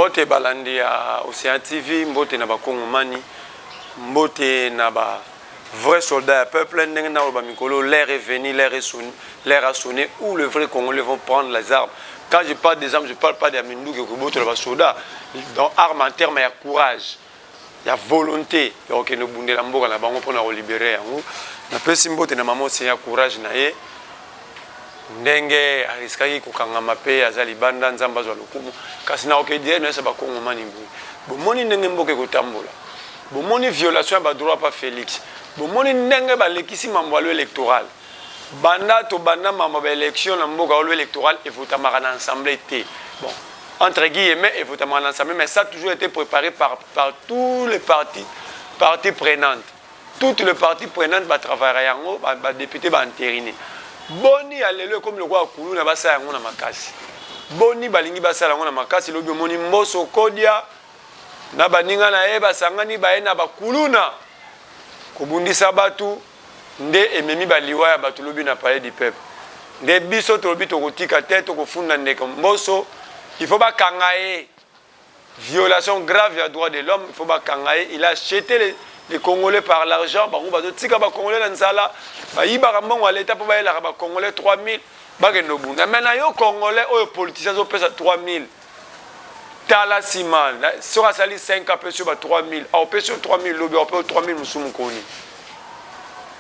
Mbote balandi ya Ocean TV, mbote na bakongomani, mbote na ba vrai soldat ya peuple. Ndenge naloba mikolo, l'heure est venue, l'heure est sonné, l'heure a sonné où le vrai Congolais vont prendre les armes. Quand je parle des armes, je parle pas de minduki kobotola ba soldats, donc arme en terme ya courage, ya volonté ya kokende kobundela mboka na bango mpona kolibere yango. Napesi mbote na mama Ocean ya courage na ye, ndenge ariskaki kokangama mpe aza libanda. Nzambe azwa lokumu. Kasi na okedi nayesa bakongomani boye: bomoni ndenge mboka ekotambola, bomoni violation ya badroit pa Félix, bomoni ndenge balekisi mambo ya loi électorale. Banda tobanda mambo ya baélection na mboka, loi électorale evotamaka na assemblée te. Bon, entre guillemets evotamaka na assemblée, mais ça a toujours été préparé par tous les parties prenantes. Toutes les parties prenantes batravaillera yango, badéputé baentériné. Boni ya lelo ekomi lokola kuluna, basala yango na makasi. Boni balingi basala yango na makasi? Lobi omoni Mboso Kodia na baninga na ye basangani, baye na bakuluna kobundisa bato, nde ememi baliwa ya bato lobi na Palais du Peuple. Nde biso tolobi tokotika te, tokofunda ndeko Mboso. Il faut bakanga ye, violation grave ya droit de l'homme. Il faut bakanga ye. Il a acheté les Congolais par l'argent. Bango bazotika bacongolais na nzala, bayibaka mbongo ya leta mpo bayelaka bacongolais 3000 bakende obunda. Mais na yo Congolais oyo politicien azopesa 3000, tala nsima, soki asali 5, apesi yo ba 3000, aopesi yo 3000 lobi, aope yo 3000 mosusu mokoni.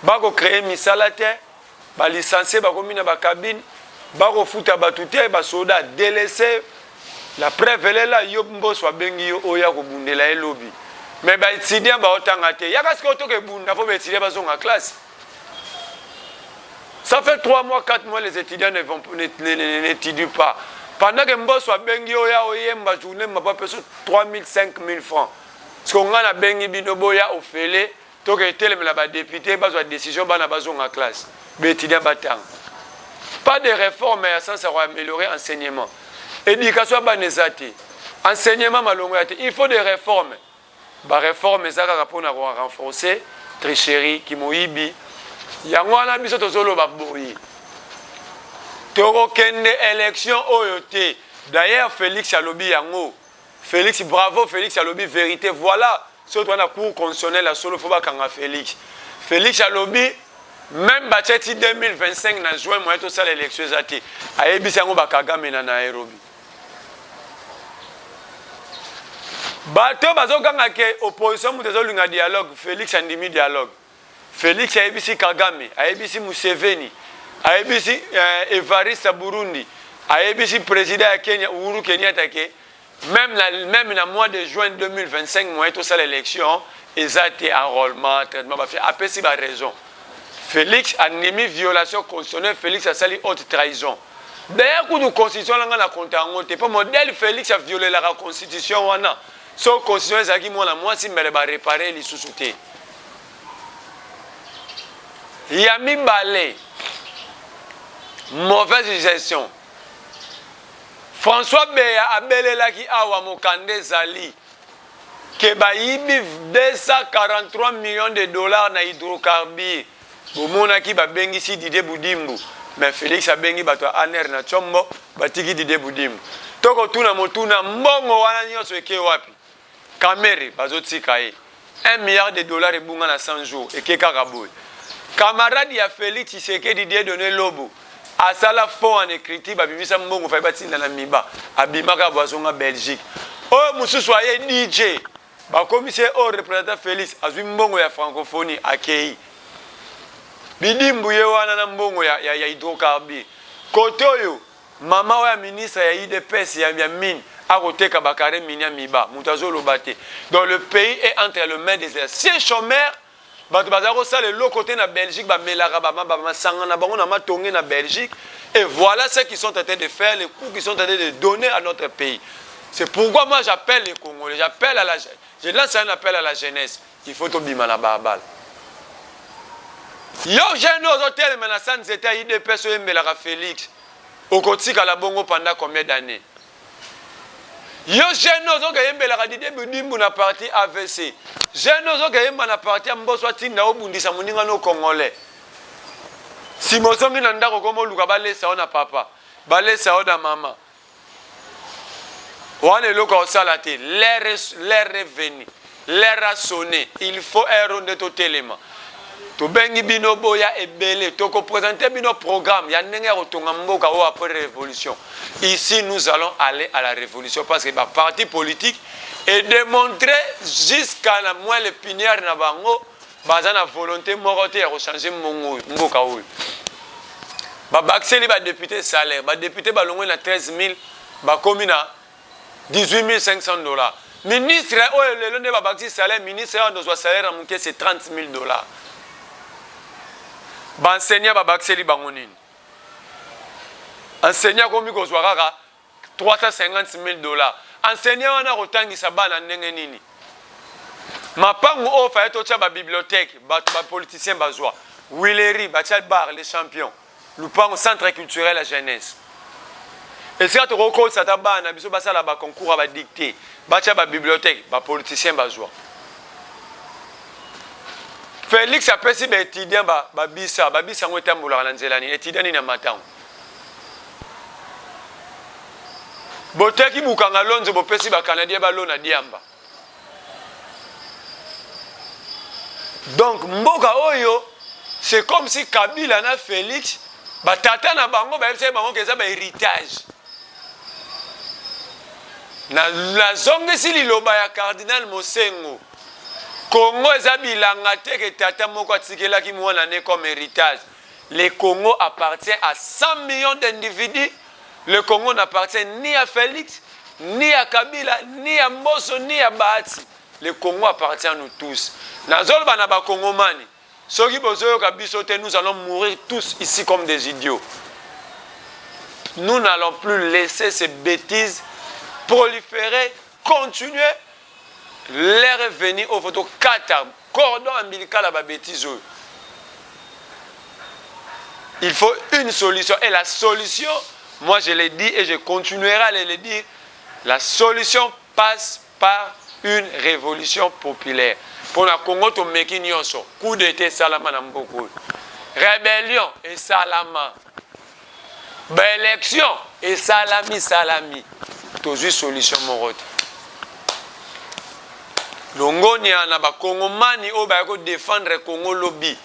Bakocréer misala te, balicencié bakomi na bacabine, bakofuta bato te, basoda délaissé. La preuve elela yo Mboso abengi yo oyo akobundela ye lobi, mais baétudiant baotanga te. Yaka sikoyo toka ebunda mpo baétudiant bazonga classe. Ça fait 3 mois, 4 mois, les étudiants ne vont n'étudient pas, pendant que Mboso abengi oyo oyemba journée mapa apesa 3000, 5000 francs. Siko ngai nabengi bino, boya ofele, toka etelemela badéputé, bazwa décision, bana bazonga classe, baétudiant batanga. Pas de réforme ya sens ya koaméliorer enseignement, éducation ya bana eza te, enseignement malongo ya te. Il faut des réformes. Baréforme eza kaka mpona korenforcer tricherie, kimoyibi. Yango wana biso tozoloba boye: tokokende élection oyo te. D'ailleurs Félix alobi yango. Félix, bravo Félix, alobi vérité. Voilà, soki toza na cour constitutionnelle ya solo, faut bakanga Félix. Félix alobi même batie ti 2025 na juin, moyen tosala élection eza te. Ayebisi yango bakagame na Nairobi. Bato bazokanga ke opposition moto ezolinga dialogue. Félix andimi dialogue. Félix ayebisi Kagame, ayebisi Museveni, ayebisi Evariste ya Burundi, ayebisi président ya Kenya Uhuru Kenyatta ke même na mois de juin 2025, moyen tosala élection eza te. Enrôlement, traitement bafi, apesi baraison. Félix andimi violation constitutionnelle. Félix asali haute trahison. D'ailleurs kutu constitution nanga na konta yango te, mpo modèle Félix aviolelaka constitution wana, so constitution ezalaki mwana mwasi, mbele barépare lisusu te. Ya mibale, mauvaise gestion. François Beya abelelaki awa, mokanda ezali ke bayibi 243 millions de dollars na hydrocarbure. Bomonaki babengisi Didier Budimbu, mais Félix abengi bato ya ANR na Tshombo, batiki Didier Budimbu. Tokotuna motuna: mbongo wana nyonso eke wapi? Kamerhe bazotika ye, 1 milliard de dollars ebunga na 100 jours, eke kaka boye. Camarade ya Félix Tshisekedi, Dieudonné Lobo, asala fond en écriture, babimisa mbongo fai batinda na miba, abimaka bo azonga Belgique. Oyo mosusu aye DJ, bakomisi ye oyo représentant. Félix azwi mbongo ya francophonie, akei bidimbu ye wana na mbongo ya hydrocarbure. Kote oyo mama oyo ya ministre ya UDPS ya mine akoteka bacarré minier ya miba, moto azoloba te. Donc le pays est entre les mains des anciens chômeurs. Bato bazala kosala eloko te na Belgique, bamelaka masanga na bango na matonge na Belgique. Et voilà ce qu'ils sont en train de faire, les coups qu'ils sont en train de donner à notre pays. C'est pourquoi moi j'appelle les Congolais, j'appelle à la je lance un appel à la jeunesse: il faut tobima na balabala. Yo jeune ozotelema na sa nzete ya UDPS, oyembelaka Félix, okotikala bongo pendant combien d'années? Yo jeune ozokeyembelaka Didier Budimbu na parti AVC, jeune ozokeyemba na parti ya Mboso, atinda obundisa moninga no Congolais, nsima ozongi na ndako, okoma oluka balesa yo na papa, balesa yo na mama. Wana eloko ya kosala te. L'heure est venue. L'heure a sonne. Il faut heure oyo nde totelema. Tobengi bino boya ebele. Toko presenter bino programme ya ndenge ya kotonga mboka oyo après revolution. Ici nous allons aller à la revolution parce que ba partis politiques e demontrer jusqu'à la moelle épinière na bango baza na volonté moko te ya ko changer mbongo oyo mboka oyo. Babakiseli ba députés salaire, ba députés balongwe na 13 000 bakomi na 18 500 $. Ministre oyo lelo nde babakisi salaire, ministre oyo andozwa salaire ya moke, c'est 30 000 $. Baenseignant, babakiseli bango nini? Enseignant akomi kozwa kaka 350 000 $. Enseignant wana akotangisa bana ndenge nini? Mapangu oyo faye totya babibliothèque, bato bapoliticien bazwa. Huilerie, batya bar Les Champions. Lupango centre culturel ya jeunesse, esika tokokolisa ata bana biso basala baconcours ya badictée, batya babibliothèque, bapoliticien bazwa. Félix apesi baétudiant babisa babisa yango etambolaka na nzela nini? Étudiant nini ya matango? Boteki Bukanga Lonzo, bopesi bacanadien balona diamba. Donc mboka oyo, c'est comme si Kabila na Félix, batata na bango bayebisaki bango ke eza bahéritage. Nazongisi liloba ya cardinal Mosengo: Congo eza bilanga te ke tata moko atikelaki mwana ne comme héritage. Le Congo appartient à 100 millions d'individus. Le Congo n'appartient ni à Félix, ni à Kabila, ni à Mboso, ni à Bahati. Le Congo appartient à nous tous. Nazoloba na bakongomani, soki bozoyoka biso te, nous allons mourir tous ici comme des idiots. Nous n'allons plus laisser ces bêtises proliférer, continuer. L'heure est venue oyo faut tokata cordon ombilical ya babêtise oyo. Il faut une solution et la solution, moi je l'ai dit et je continuerai à le dire, la solution passe par une révolution populaire. Mpona Congo, tomeki nyonso. Coup d'état esalama na mboka oyo, rébellion esalama, baélection esalami salami, tozwi solution moko te. Longonia na bakongomani oyo baya kodéfendre Congo lobi,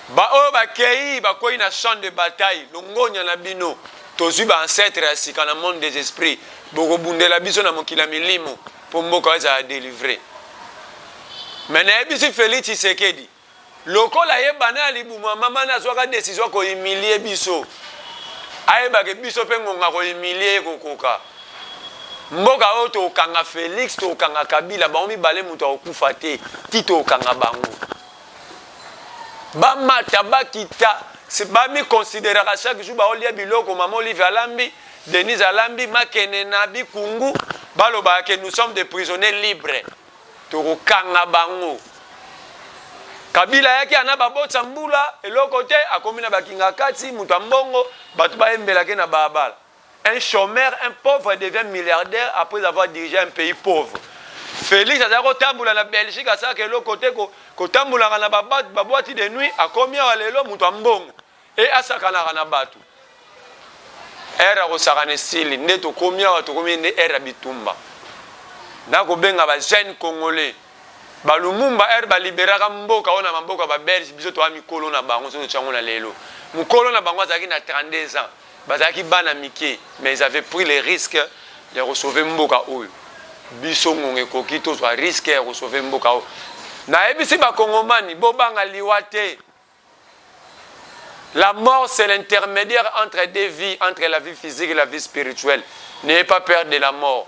baoyo bakei bakwei na champ de bataille. Longonia na bino. Tozwi baancêtre ya sika na monde des esprits, bokobundela biso na mokili ya milimo mpo mboka oyo ezala délivré. Me nayebisi Félix Tshisekedi, lokola ye bana ya libuma mama na azwaka décision kohumilier biso, ayebake biso mpe ngonga kohumilier ye kokoka. Mboka oyo, tokanga Félix, tokanga Kabila, bango mibale, moto akokufa te ti tokanga bango. Bamata, bakita, bamiconsidéraka chaque jour baolia biloko mama Olive alambi, Denise alambi, makene na bikungu, balobaka ke nous sommes des prisonniers libres. Tokokanga bango. Kabila ayaki ana babotisa mbula eloko te, akomi na bakinga kati, moto ya mbongo, bato bayembelaki na balabala. Un chômeur, un pauvre devient milliardaire après avoir dirigé un pays pauvre. Félix azali kotambola na Belgique, asalaka eloko te, kotambolaka na baboîte de nuit. Akomi awa lelo moto ya mbongo e asakanaka na bato. Ere akosakana esili. Nde tokomi awa, tokomi nde ere ya bitumba. Nakobenga bajeune congolais balumumba, ere baliberaka mboka oyo na maboko ya babelge. Biso toya mikolo na bango. Soki totyango na lelo, mokolo na bango azalaki na 32 ans, bazalaki bana mike, mais ils avaient pris les risques ya kosauver mboka oyo. Biso ngonga ekoki tozwa risque ya kosauver mboka oyo. Nayebisi bakongomani, bobanga liwa te. La mort, c'est l'intermédiaire entre deux vies, entre la vie physique et la vie spirituelle. N'ayez pas peur de la mort.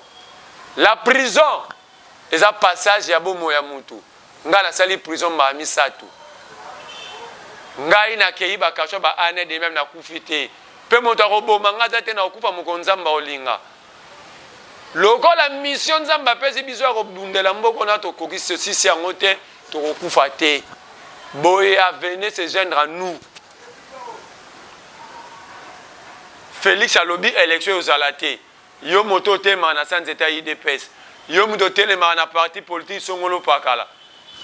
La prison eza passage ya bomoi ya mutu. Ngai nasali prison mbala misato. Ngai nakei bakashwa ba année de même, nakufi te. Mpe moto akoboma ngai aza te. Na kokufa moko Nzambe aolinga. Lokola mission Nzambe apesi biso ya kobundela mboka na tokoki sosisi yango te, tokokufa te. Boye venez se joindre à nous. Félix alobi élection ezala te. Yo moto otelemaka na sa nzete ya UDPS, yo moto otelemaka na parti politique songolo pakala,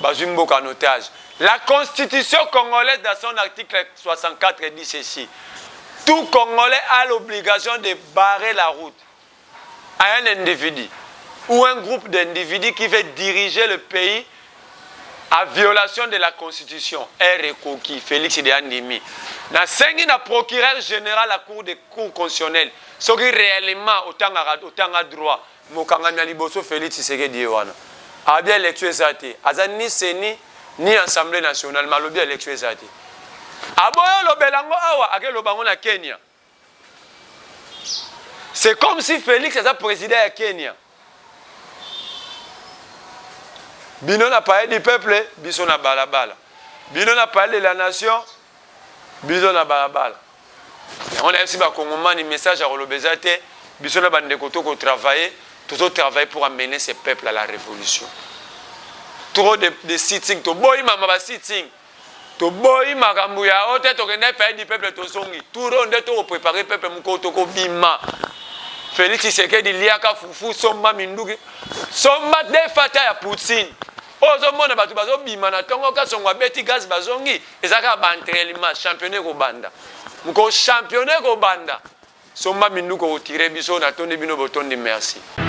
bazwi mboka en otage. La constitution congolaise, dans son article 64, dit ceci: tout Congolais a l'obligation de barrer la route. à un individu ou un groupe d'individus qui veut diriger le pays à violation de la constitution. Heure ekoki, Felix de andimi. Nasengi na procureur général ya cour de cour constitutionnelle, soki réellement otangaka, otanga droit, mokangami ya liboso Félix Tshisekedi ye wana. Abi élection eza te, aza ni CENI ni Assemblée nationale, malobi élection eza te. Aboyi olobela yango awa, akeloba yango na Kenya. C'est comme si Félix aza président ya Kenya. Bino na Palais du peuple, biso na balabala. Bino na Palais de la nation, biso na balabala. Yango nayebisi bakongomani, message ya koloba eza te. Biso na bandeko tokotravaille, tozotravaille pour amener ce peuple à la révolution. Trop de sitting, toboyi mama ba sitting, toboyi makambo ya o te. Tokende Palais du peuple, tozongi tour nde tokoprépare peuple. Mokolo tokobima, Félix Tshisekedi liaka fufu, somba minduki, somba defata ya Poutine. Oyo ozomona bato bazobima na ntongo, Kasongo abeti gaz, bazongi, eza kaka baentraînement. Championnat ekobanda moko, championnat ekobanda. Somba minduki, okotire biso. Natondi bino, botondi, merci.